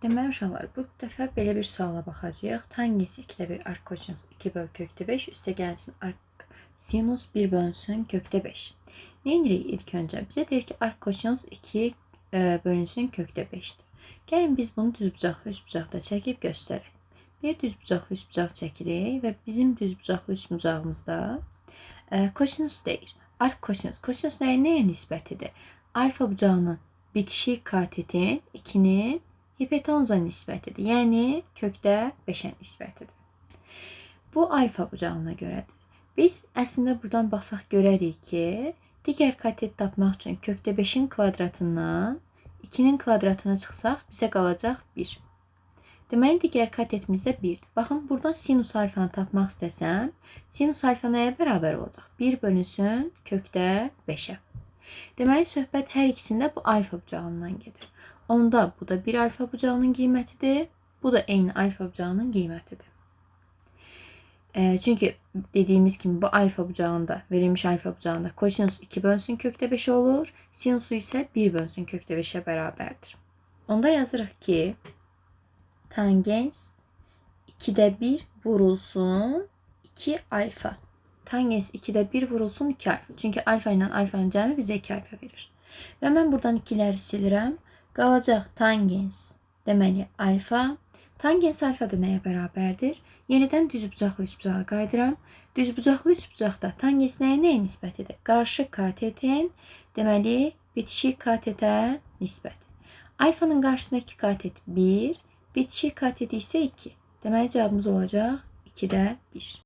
Deməli uşaqlar, bu dəfə belə bir suala baxacağıq. Tangens 2-də 1 arc kosinus 2 böl kökdə 5 üstə gəlsin arc sinus 1 bölünsün kökdə 5. Nə edirik ilk öncə? Bizə deyir ki, arc kosinus 2 bölünsün kökdə 5-dir. Gəlin biz bunu düzbucaqlı üçbucaqda çəkib göstərək. Bir düzbucaqlı üçbucaq çəkirik və bizim düzbucaqlı üçbucağımızda kosinus deyir. Arc kosinus. Kosinus nəyə nisbətidir? Alfa bucağının bitişik katetin 2-nin hipotenuza nisbətidir. Yəni kökdə 5-ə nisbətidir. Bu alfa bucağına görədir. Biz əslində buradan baxsaq görərik ki, digər katet tapmaq üçün kökdə 5-in kvadratından 2-nin kvadratına çıxsaq bizə qalacaq 1. Deməli, digər katetimiz də 1-dir. Baxın, buradan sinus alfanı tapmaq istəsəm, sinus alfa nəyə bərabər olacaq? 1 bölünsün kökdə 5-ə. Deməli, söhbət hər ikisində bu alfa bucağından gedir. Onda bu da bir alfa bucağının qiymətidir. Bu da eyni alfa bucağının qiymətidir. Çünki dediyimiz kimi bu alfa bucağında, verilmiş alfa bucağında kosinus 2 bölünsün kökdə 5 olur. Sinusu isə 1 bölünsün kökdə 5-ə bərabərdir. Onda yazırıq ki, tangens 2-də 1 vurulsun 2 alfa. Tangens 2-də 1 vurulsun 2 alfa. Çünki alfa ilə alfanın cəmi bizə 2 alfa verir. Və mən buradan 2-ləri silirəm. Qalacaq tangens, deməli alfa. Tangens alfa da nəyə bərabərdir? Yenidən düzbucaqlı üçbucağa qayıdıram. Düzbucaqlı üçbucaqda tangens nəyə nisbətidir? Qarşı katetin, deməli bitişik katetə nisbəti. Alfanın qarşısındakı katet 1, bitişik kateti isə 2. Deməli cavabımız olacaq 2-də 1.